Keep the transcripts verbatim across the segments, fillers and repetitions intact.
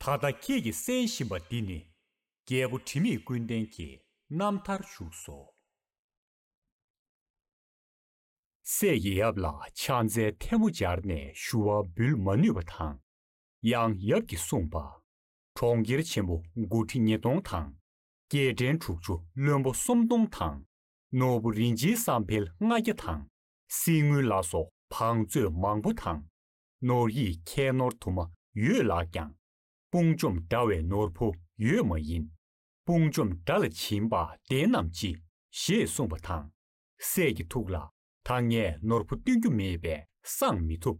ད་ལྟ་ཁྱེད་ཀྱིས་གསན་བཞིན་པ་འདི་ནི། རྒྱལ་པོ་དྲི་མེད་ཀུན་ལྡན་གྱི་རྣམ་ཐར་བཞུགས་སོ། སྲས་ཀྱི་ཡབ་ལ་ཕྱག་འཚལ་ཐལ་མོ་སྦྱར་ནས་ཞུ་བ་འབུལ་མ་ནུས་པ་དང་། ཡང་ཡབ་ཀྱིས་གསུངས་པ། གྲོང་ཁྱེར་ཆེན་པོ་དགུ་ཁྲི་ཉིས་སྟོང་དང་། རྒྱལ་ཕྲན་དྲུག་ཅུ་བློན་པོ་སུམ་སྟོང་དང་། ནོར་བུ་རིན་ཆེན་བསམ་འཕེལ་ལྔ་བརྒྱ་དང་། གསེར་དངུལ་ལ་སོགས་བང་མཛོད་མང་པོ་དང་། ནོར་གཡིས་ཁྱད་ནོར་དུ་མ་ཡོད་ལགས་ཀྱང་། དཔུང་འཇོམས་དགྲ་བའི་ནོར་བུ་ཡོད་མ་ཡིན། དཔུང་འཇོམས་དགྲ་ལ་བྱིན་པ་བདེན་ནམ་ཅི། ཞེས་གསུངས་པ་དང་། སྲས་ཀྱི་ཐུགས་ལ། ད་ངས་ནོར་བུ་སྟོན་རྒྱུ་མེད་པས་བསང་མི་ཐུབ།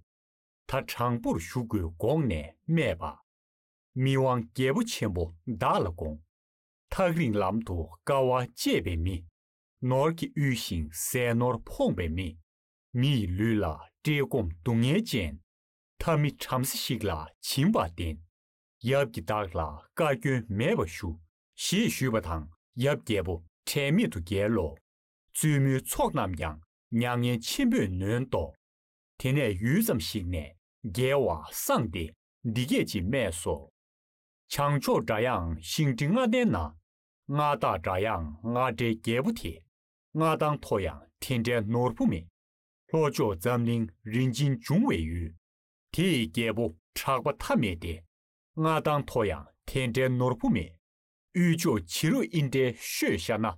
ད་དྲང་པོར་ཞུ་དགོས་དགོངས་ནས་སྨྲས་པ། མི་དབང་རྒྱལ་པོ་ཆེན་པོ་བདག་ལ་དགོངས། ཐག་རིང་ལམ་དུ་དཀའ་བ་སྤྱད་པའི་མི། ནོར་གྱིས་དབུལ་ཞིང་ཟས་ནོར་ཕོངས་པའི་མི། མི་ཡི་ལུས་ལ་བཀྲེས་སྐོམ་སྡུག་བསྔལ་ཅན། མཐའ་མི་བྲམ་ཟེ་ཞིག་ལ་བྱིན་པ་བདེན། ཡབ་ཀྱིས་བདག་ལ་བཀའ་བཀྱོན་མེད་པར་ཞུ། ཞེས་ཞུས་པ་དང་ཡབ་རྒྱལ་པོ་དྲན་མེད་དུ་བརྒྱལ་ལོ། བཙུན་མོའི་ཚོགས་རྣམས་ཀྱང་མྱ་ངན་ཆེན་པོས་ནོན་ཏོ། དེ་ནས་ཡུད་ཙམ་ཞིག་ནས་རྒྱལ་བ་སངས་ཏེ་འདི་སྐད་ཅེས་སྨྲས་སོ། བྱང་ཕྱོགས་འདྲ་ཡང་ཤིང་ཁྲི་ལྔ་ལྡན་ན། མངའ་བདག་འདྲ་ཡང་མངའ་བྲལ་རྒྱལ་པོ་དེ། མངའ་ཐང་མཐོ་ཡང་དེ་འདྲའི་ནོར་བུ་མེད། ལྷོ་ཕྱོགས་འཛམ་གླིང་རིན་ཆེན་འབྱུང་བའི་ཡུལ། དེ་ཡི་རྒྱལ་པོ་གྲགས་པ་མཐའ་མེད་དེ། མངའ་ཐང་མཐོ་ཡང་དེ་འདྲའི་ནོར་བུ་མེད། དབུས་ཕྱོགས་བྱི་རུ་ཨིན་དྲའི་ཤོད་བཞག་ན།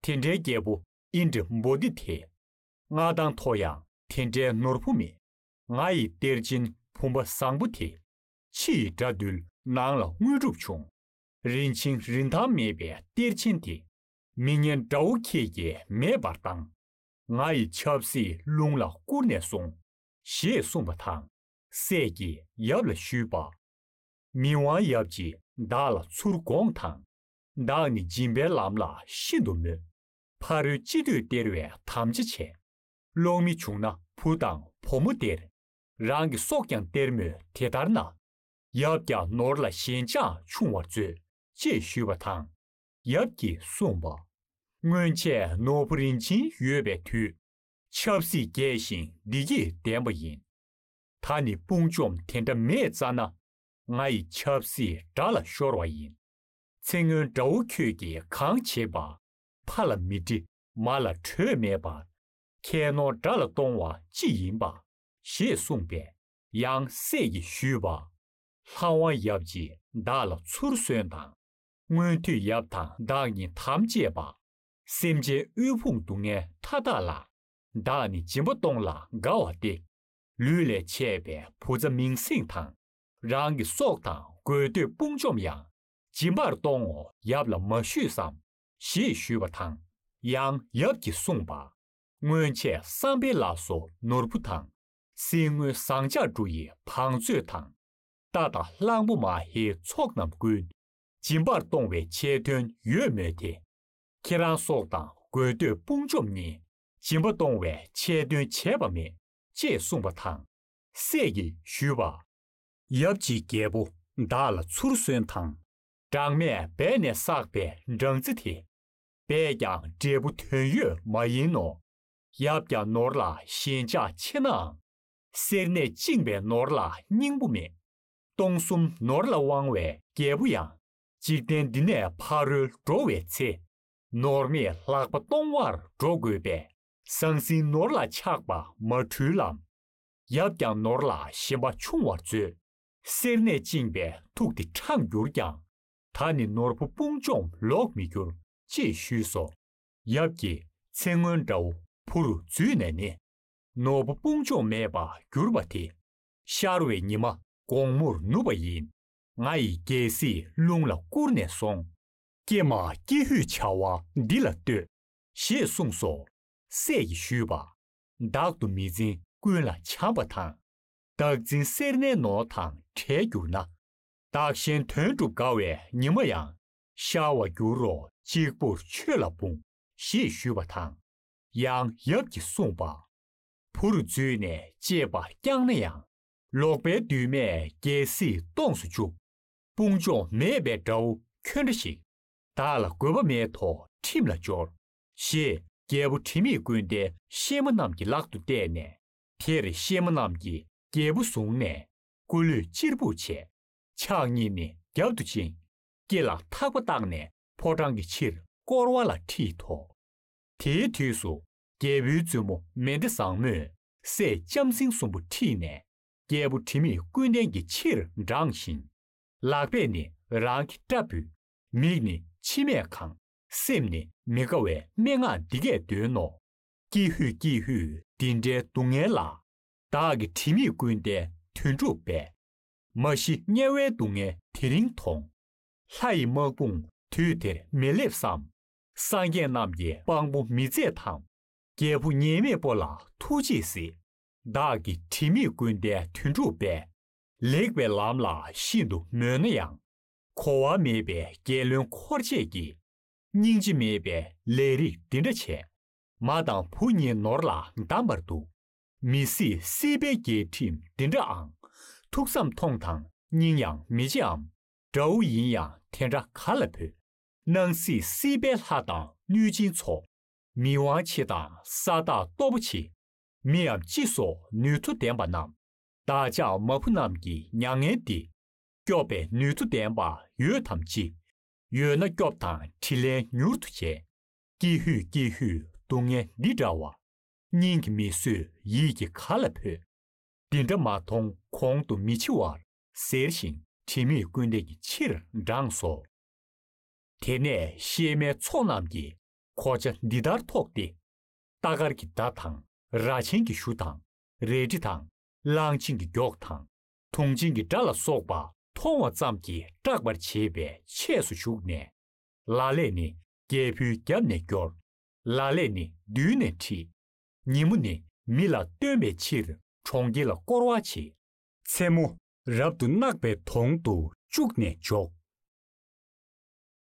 དེ་འདྲའི་རྒྱལ་པོ་ཨིན་དྲ་བོ་དྷི་དེ། མངའ་ཐང་མཐོ་ཡང་དེ་འདྲའི་ནོར་བུ་མེད། ང་ཡི་གཏེར་ཆེན་བུམ་པ་བཟང་པོ་དེ། ཕྱི་ཡི་དགྲ་འདུལ་ནང་ལ་དངོས་གྲུབ་འབྱུང་། རིན་ཆེན་རིན་ཐང་མེད་པའི་གཏེར་ཆེན་དེ། མི་ངན་དགྲ་བོ་ཁྱེད་ཀྱིས་མེད་པར་བཏང་། ང་ཡི་ཆབ་སྲིད་རླུང་ལ་བསྐུར་ནས་སོང་། ཞེས་གསུངས་པ་དང་། སྲས་ཀྱིས་ཡབ་ལ་ཞུས་པ། མི་དབང་ཡབ་ཀྱིས་བདག་ལ་ཚུར་དགོངས་དང་། བདག་ནི་སྦྱིན་པའི་ལམ་ལ་ཤིན་ཏུ་མོས། ཕ་རོལ་ཅི་འདོད་སྟེར་བའི་དམ་བཅའ་བྱས། སློབ་མི་བྱུང་ན་བུ་དང་བུ་མོ་སྟེར། རང་གི་སྲོག་ཀྱང་སྟེར་མོད་དེ་ལྟར་ན། ཡབ་ཀྱང་ནོར་ལ་ཞེན་ཆགས་ཆུང་བར་མཛོད། ཅེས་ཞུས་པ་དང་། ཡབ་ཀྱིས་གསུངས་པ། སྔོན་ཆད་ནོར་བུ་རིན་ཆེན་ཡོད་པའི་དུས། ཆབ་སྲིད་རྒྱས་ཤིང་བདེ་སྐྱིད་ལྡན་པ་ཡིན། ད་ནི་དཔུང་འཇོམས་དེ་འདྲ་མེད་ཙ་ན། ང་ཡི་ཆབ་སྲིད་དགྲ་ལ་ཤོར་བ་ཡིན། ཚེ་སྔོན་དགྲ་བོ་ཁྱོད་ཀྱིས་གང་བྱེད་པ། ཕ་ལ་མི་འདྲི་མ་ལ་གྲོས་མེད་པར། ཁྱད་ནོར་དགྲ་ལ་གཏོང་བ་ཅི་ཡིན་པ། ཞེས་གསུངས་པས། ཡང་སྲས་ཀྱིས་ཞུས་པ། ལྷ་དབང་ཡབ་ཀྱིས་བདག་ལ་ཚུར་གསོན་དང་། སྔོན་དུས་ཡབ་དང་བདག་གཉིས་དམ་བཅས་པ། སེམས་ཅན་དབུལ་ཕོངས་སྡུག་བསྔལ་མཐའ་དག་ལ། བདག་ནི་སྦྱིན་པ་གཏོང་ལ་དགའ་བ་སྟེ། ལུས་ལས་ཆད་པའི་བུ་ཚ་མིང་སྲིང་དང་། རང་གི་སྲོག་དང་དགོས་འདོད་དཔུང་འཇོམས་ཡང་། སྦྱིན་པར་གཏོང་ངོ་ཡབ་ལ་མ་ཞུས་སམ། ཞེས་ཞུས་པ་དང་། ཡང་ཡབ་ཀྱིས་གསུངས་པ། སྔོན་ཆད་བསམ་འཕེལ་ལ་སོགས་ནོར་བུ་དང་། གསེར་དངུལ་ཟངས་ལྕགས་འབྲུ་ཡི་བང་མཛོད་དང་། རྟ་དང་གླང་པོ་མ་ཧེའི་ཚོགས་རྣམས་ཀུན། སྦྱིན་པར་གཏོང་བའི་ཆེད་དོན་ཡོད་མོད་དེ། ཁྱེད་རང་སྲོག་དང་དགོས་འདོད་དཔུང་འཇོམས་གཉིས། སྦྱིན་པ་གཏོང་བའི་ཆེད་དོན་བྱས་པ་མེད། ཅེས་གསུངས་པ་དང་། སྲས་ཀྱིས་ཞུས་པ། ཡབ་ཀྱིས་རྒྱལ་པོ་བདག་ལ་ཚུར་གསོན་དང་། སྦྲང་མས་སྦས་ནས་བསགས་པའི་སྦྲང་རྩི་དེ། སྦས་ཀྱང་འབྲས་བུ་དོན་ཡོད་མ་ཡིན་ནོ། ཡབ་ཀྱང་ནོར་ལ་ཞེན་ཆགས་ཆེ་ནའང་། གསེར་ནས་བཅིངས་པའི་ནོར་ལ་སྙིང་པོ་མེད། སྟོང་གསུམ་ནོར་ལ་དབང་བའི་རྒྱལ་པོ་ཡང་། འཇིག་རྟེན་འདི་ནས་ཕ་རོལ་འགྲོ་བའི་ཚེ། ནོར་མེད་ལག་པ་སྟོང་བར་འགྲོ་དགོས་པས། ཟང་ཟིང་ནོར་ལ་ཆགས་པ་མ་འཁྲུལ་ལམ། ཡབ་ཀྱང་ནོར་ལ་ཞེན་པ་ཆུང་བར་མཛོད། གསེར་ནས་བཅིངས་པའི་ཐུགས་དེ་འཕྲང་གྱུར་ཀྱང་། ད་ནི་ནོར་བུ་དཔུང་འཇོམས་ལོག་མི་འགྱུར། ཅེས་ཞུས་སོ། ཡབ་ཀྱིས་ཚེ་སྔོན་དགྲ་བོ་བུ་རུ་འཛུལ་ནས་ནི། ནོར་བུ་དཔུང་འཇོམས་མེད་པར་གྱུར་པ་དེ། ཤར་བའི་ཉི་མ་དགོང་མོར་ནུབ་པ་ཡིན། ང་ཡི་རྒྱལ་སྲིད་རླུང་ལ་བསྐུར་ནས་སོང་། ཀྱེ་མ་ཀྱི་ཧུད་བྱ་བ་འདི་ལ་ལྟོས། ཞེས་གསུངས་སོ། སྲས་ཀྱིས་ཞུས་པ། བདག་ཏུ་མི་འཛིན་ཀུན་ལ་བྱམས་པ་དང་། བདག་འཛིན་སེར་སྣའི་ནོར་དང་བྲལ་གྱུར་ན། བདག་གཞན་དོན་སྒྲུབ་དགའ་བའི་ཉི་མ་ཡང་། ཤར་བར་འགྱུར་རོ་གཅིག་པུར་ཆོས་ལ་འབུངས། ཞེས་ཞུས་པ་དང་། ཡང་ཡབ་ཀྱིས་གསུངས་པ། བུ་རུ་འཛུལ་ནས་གཅེས་པར་བསྐྱངས་ན་ཡང་། ལོག་པའི་མདུན་མས་རྒྱལ་སྲིད་སྟོངས་སུ་བཅུག། དཔུང་འཇོམས་མེད་པའི་དགྲ་བོ་ཁྱོད་འདྲ་ཞིག། བདག་ལ་དགོས་པ་མེད་དོ་ཁྲིམས་ལ་སྦྱོར། ཞེས་རྒྱལ་པོ་དྲི་མེད་ཀུན་ལྡན་གཤེད་མ་རྣམས་ཀྱི་ལག་ཏུ་གཏད་ནས། དེར་གཤེད་མ་རྣམས་ཀྱིས་རྒྱལ་པོ་བཟུང་ནས་སྐུ་ལུས་གཅེར་བུར་བྱས། ཕྱག་གཉིས་ནི་ རྒྱབ་ཏུ་བཅིངས། དཀྱིལ་ལ་ཐག་པ་བཏགས་ནས་ཕོ་བྲང་གི་ཕྱིར་བསྐོར་བ་ལ་ཁྲིད་དོ། དེའི་དུས་སུ་རྒྱལ་པོའི་བཙུན་མོ་མན་དེ་བཟང་མོས་སྲས་ལྕམ་སྲིང་གསུམ་པོ་ཁྲིད་ནས་རྒྱལ་པོ་དྲི་མེད་ཀུན་ལྡན་གྱི་ཕྱིར་འབྲངས་ཤིང་། ལག་པས་ནི་རང་གི་སྐྲ་འབུད། མིག་ནི་མཆི་མས་གང་། སེམས་ནི་མི་དགའ་བའི་སྨྲེ་སྔགས་འདི་སྐད་འདོན་ནོ། ཀྱི་ཧུད་ཀྱི་ཧུད་འདི་འདྲའི་སྡུག་བསྔལ་ལ། བདག་གི་དྲི་མེད་ཀུན་ལྡན་དོན་གྲུབ་པས། མ་ཤི་དམྱལ་བའི་སྡུག་བསྔལ་དེ་རིང་མཐོང་། ལྷ་ཡི་དམག་དཔུང་དུས་དེར་མི་སླེབས་སམ། སངས་རྒྱས་རྣམས་ཀྱི་དཔང་པོ་མི་མཛད་དམ། རྒྱལ་པོ་ཉེས་མེད་པོ་ལ་ཐུགས་རྗེས་གཟིགས། བདག་གི་དྲི་མེད་ཀུན་ལྡན་དོན་གྲུབ་པས། ལེགས་པའི་ལམ་ལ་ཤིན་ཏུ་མོས་ན་ཡང་། གོ་བ་མེད་པའི་རྒྱལ་བློན་འཁོར་བཅས་ཀྱིས། སྙིང་རྗེ་མེད་པའི་ལས་རིགས་འདི་འདྲ་བྱས། མ་དང་བུ་གཉིས་ནོར་ལ་བསྡམས་པར་འདུག་མི་སྲིད་སྲིད་པའི་རྒྱལ་ཁྲིམས་འདི་འདྲའང་། ཐུགས་བསམ་མཐོང་དང་སྙིང་ཡང་མི་རྗེའམ། དགྲ་བོ་ཡིན་ཡང་དེ་འདྲ་ག་ལ་ཕོད། སྣང་སྲིད་སྲིད་པའི་ལྷ་དང་གནོད་སྦྱིན་ཚོགས། མི་དབང་ཆེ་དང་ས་བདག་སྟོབས་པོ་ཆེ། མི་འམ་ཅི་སོགས་ནུས་མཐུ་ལྡན་པ་རྣམས། བདག་ཅག་མ་བུ་རྣམས་ཀྱི་མྱ་ངན་འདི། སྐྱོབ་པའི་ནུས་མཐུ་ལྡན་པ་ཡོད་དམ་ཅི། ཡོད་ན་སྐྱོབ་དང་དྲིན་ལན་མྱུར་དུ་འཇལ། ཀྱི་ཧུད་ཀྱི་ཧུད་སྡུག་བསྔལ་འདི་འདྲ་བ། སྙིང་གིས་མི་བཟོད་ཡིད་ཀྱིས་ག་ལ་ཕོད། འདི་འདྲ་མ་མཐོང་གོང་དུ་མི་འཆི་བར། ཟེར་ཞིང་དྲི་མེད་ཀུན་ལྡན་གྱི་ཕྱིར་འབྲངས་སོ། དེ་ནས་གཤེད་མའི་ཚོགས་རྣམས་ཀྱིས་གོ་ཆ་འདི་ལྟར་ཐོགས་ཏེ། རྟ་དཀར་གྱི་མདའ་དང་། རྭ་ཆེན་གྱི་གཞུ་དང་། རལ་གྲི་དང་། གླང་ཆེན་གྱི་མགྱོགས་དང་། དུང་ཆེན་གྱི་སྒྲ་ལ་སོགས་པ་མཐོང་བ་ཙམ་གྱིས་སྐྲག་པར་བྱེད་པའི་ཆས་སུ་ཞུགས་ནས། ལ་ལས་ནི་རྒྱལ་པོའི་རྒྱབ་ནས་སྐྱོར། ལ་ལས་ནི་མདུན་ནས་ཁྲིད། ཉིན་མོ་ནི་མི་ལ་སྟོན་པའི་ཕྱིར་གྲོང་ཁྱེར་ལ་བསྐོར་བ་བྱེད། མཚན་མོ་རབ་ཏུ་གནག་པའི་དོང་དུ་བཅུག་ནས་འཇོག